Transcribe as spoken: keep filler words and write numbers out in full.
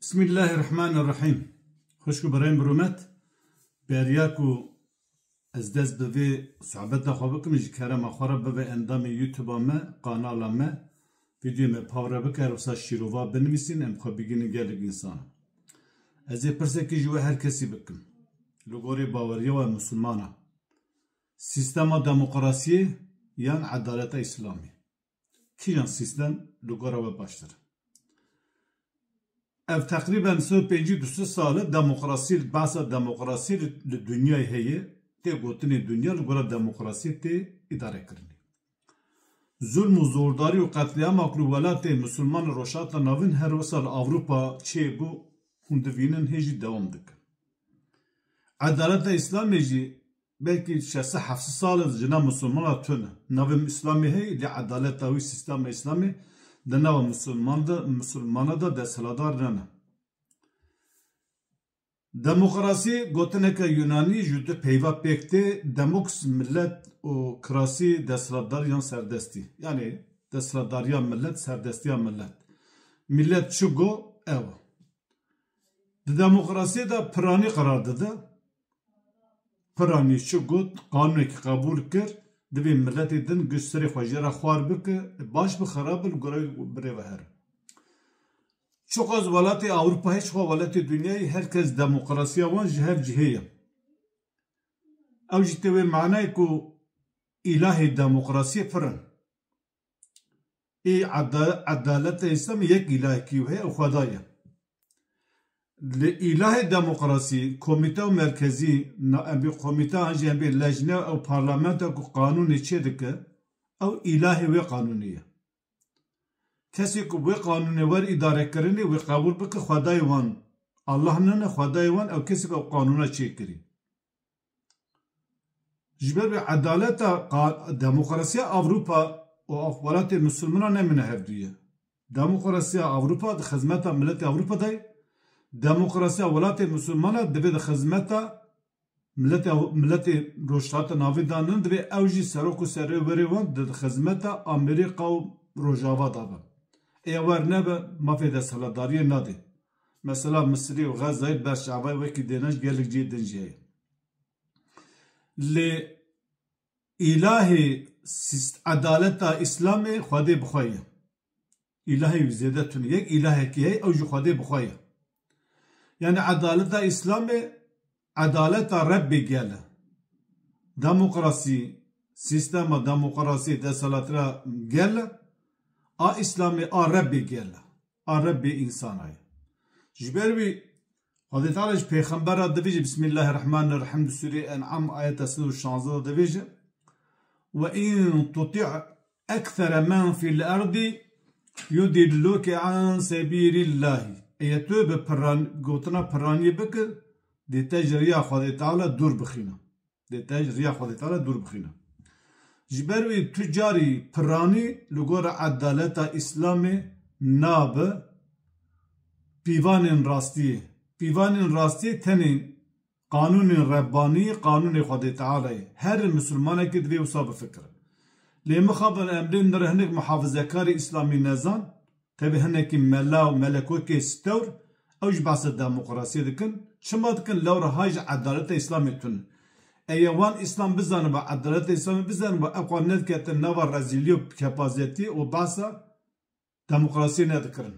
Bismillahirrahmanirrahîm. Xwişk û birayên bi rûmet, beriya ku ez dest bi vê sohbeta xwe bikim, ji kerema xwe re bibe endamê YouTube-a me, kanala me, vîdyoyê me pawre bike, her wisa şîrova binivîsîn, em xwe bigihînin gelek însanan. Ez ê pirsekî ji we her kesî bikim. Li gorî baweriya we misilmana, sîstema demokrasiyê yan edaleta Îslamê? Kîjan sîstem li gora we baştir? Ev teqrîben sed û pêncî du sed sal e demokrasî, behsa demokrasî li, li dinyayê heye, tê gotinê dinya li gora demokrasî tê îdarekirinê. Zulm û zordarî û qetlîama ku li welatê misilman li Rojhilata Navîn her wisa li Ewropa çêbû, hûn divînin hê jî dewam dike. Edaleta Îslamê jî belkî şeş sed heft sed sal e ji nav misilmana tune. Navê Îslamê heye, lê edaleta wî, sîstema Îslamê di nava misilman de, misilmana de desthilatdar nene. Demokrasî gotineke Yunanî ji du peyva pêk tê, demoks, milet, û krasî, desthilatdar yan serdestî. Yanî desthilatdariya milet, serdestiya milet. Milet çi got, ew. Di demokrasiyê de piranî qerar dide. Piranî çi got, qanûnekî qebûl kir, divê miletê din giş serê xwe jê re xwar bike, baş bi xerab bi li gora wî birêve here. Çiqas welatê Ewropa, hê çiqas welatê dinyayê, her kes demokrasiya wan ji hev cihê ye. Ew jî tê wê manayê ku îlahê demokrasiyê pir in. Ê eda-, edaleta Îslamê yek îlahekî heye, ew Xweda ye. Li îlahê demokrasî, komîte û merkezî, na-, em bê komîte an jî em bê lejne ew parlamento ku qanûnê çêdike, ew îlahê wê qanûnê ye. Kesê ku wê qanûnê wer îdarekirinê, wê qebûl bike, Xwedayê wan Allah nine, Xwedayê wan ew kesê ku ew qanûna çêkirî. Ji ber wê edaleta qa-, demokrasiya Ewropa û welatê misilmana nemîne hevdû ye. Demokrasiya Ewropa di xizmeta miletê Ewropa de ye. Demokrasiya welatê misilmana divê di xizmeta miletê, miletê Rojhilata Navîn de nin, divê ew jî serok û serê werê wan di xizmeta Amerîka û Rojava de be. Ê wer nebe, mafê desthilatdariyê nade. Mesela Misirê û Xezayê ber çavayê wekî dêne ji gelek cihê din jî heye. Lê îlahê sîst-, edaleta Îslamê Xwedê bi xwe ye. Îlahê wî zêde tune. Yek îlahekî heye, ew jî Xwedê bi xwe ye. Yanî edaleta Îslamê edaleta Rebbê gel e. Demokrasî, sîstema demokrasî, desthilatdara gel e. A Îslamê a Rebbê gel e. A Rebbê însana ye. Ji ber wî Xwedê Teala ji Pêxember re dibêje, Bismillahirrahmanirrahîm, di Sûreyê En'am ayeta sed û şazdeh de dibêje, "Ve in tuti' ekthera men fil erdi yudilluke an sebîlillahî." Eye tu bi piran-, gotina piraniyê bikir, dê te ji riya Xwedê Teala dûr bixîne. Dê te ji riya Xwedê Teala dûr bixîne. Ji ber wî tu carî piranî li gora edaleta Îslamê nabe pîvanên rastiyê. Pîvanên rastiyê tenê qanûnên Rebbanî, qanûnê Xwedê Teala ye. Her misilmanekî divê wisa bifikire. Lê mixabin em lê nire hinek muhafizekarê Îslamî nezan, Tevî hinekî mela û melekokê stewr, ew jî behsa demokrasiyê dikin. Çima dikin? Lewra hay ji edaleta Îslamê tune. Eye wan Îslam bizaniba, edaleta Îslamê bizaniba, ew xwe nediketin nava rezîlî û kepazetî û behsa demokrasiyê nedikirin.